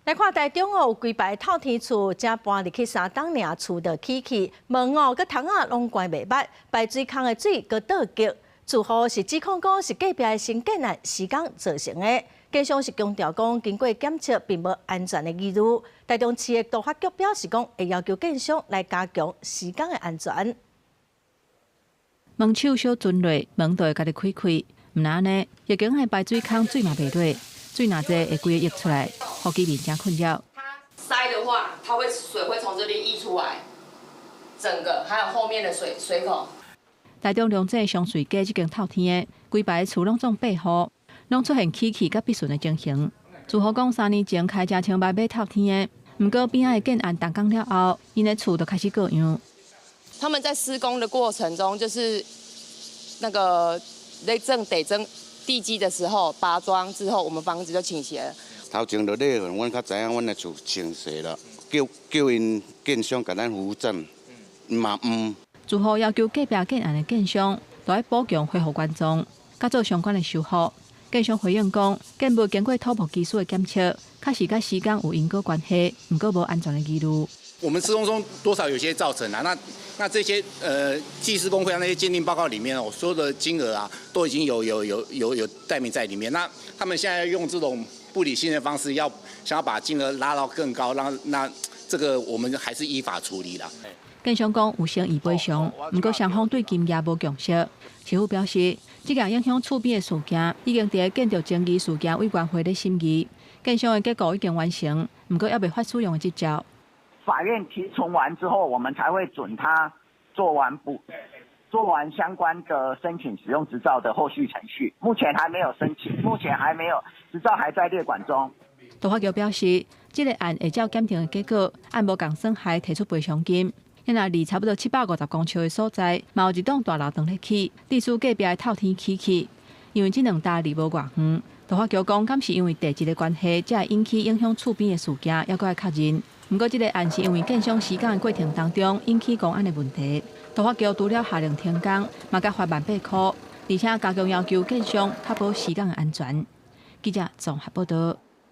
來看台中哦，有幾排透天厝，才搬入去3冬爾，厝就起去，門哦、佮窗仔攏關袂密，排水孔的水閣倒結。住戶是指控講是隔壁的新建案施工造成的。建商是強調講，經過檢測並無安全的疑慮。台中市的都發局表示講，會要求建商來加強施工的安全。門手小鑽落，門就會家己開開，毋但按呢，一間的排水孔水嘛袂落，水若濟會規個溢出來，予居民誠困擾。它塞的話，它會水會從這邊溢出來，整個還有後面的水水孔。台中龍井雙穗街這間透天的，規排厝攏總閉戶，攏出現起去佮閉順的情形。住戶講，3年前開誠千萬買透天的，毋過邊仔的建案動工了後，𪜶的厝就開始過樣。他們在施工的過程中，就是那個咧整地整地基的時候，拔樁之後，我們房子就傾斜了。頭前就咧，阮較知影，阮的厝傾斜啦，叫叫𪜶建商共咱扶正，嘛毋。住戶要求隔壁建案的建商，都愛補強恢復原狀，佮做相關的修復。建商回應講，建物經過土木技師的檢測，確實佮施工有因果關係，毋過無安全的疑慮。我們施工中多少有些造成啊，那這些技師公會那些鑑定報告裡面哦，所有的金額啊，都已經有載明在裡面。那他們現在用這種不理性的方式，要想要把金額拉到更高，讓那這個我們還是依法處理啦。建商講有誠意賠償，毋過雙方對金額無共識。市府表示，這件影響厝邊的事件已經佇建築爭議事件委員會咧審議，建商的結構已經完成，毋過猶未發使用的執照。法院提存完之後，我們才會准他做完補，做完相關的申請使用執照的後續程序。目前還沒有申請，目前還沒有執照還在列管中。都發局表示，這個案會照檢定的結果，按無仝損害提出賠償金。遐若離差不多750公尺的所在，嘛有一棟大樓當咧起，致使隔壁的透天起去。因為這兩棟離無偌遠，都發局講，敢是因為地質的關係，才會引起影響厝邊的事件，猶閣愛確認。毋過，這個案是因為建商施工的過程當中引起工安的問題，都發局除了下令停工，嘛共罰1萬8箍，而且加強要求建商確保施工的安全。記者綜合報道。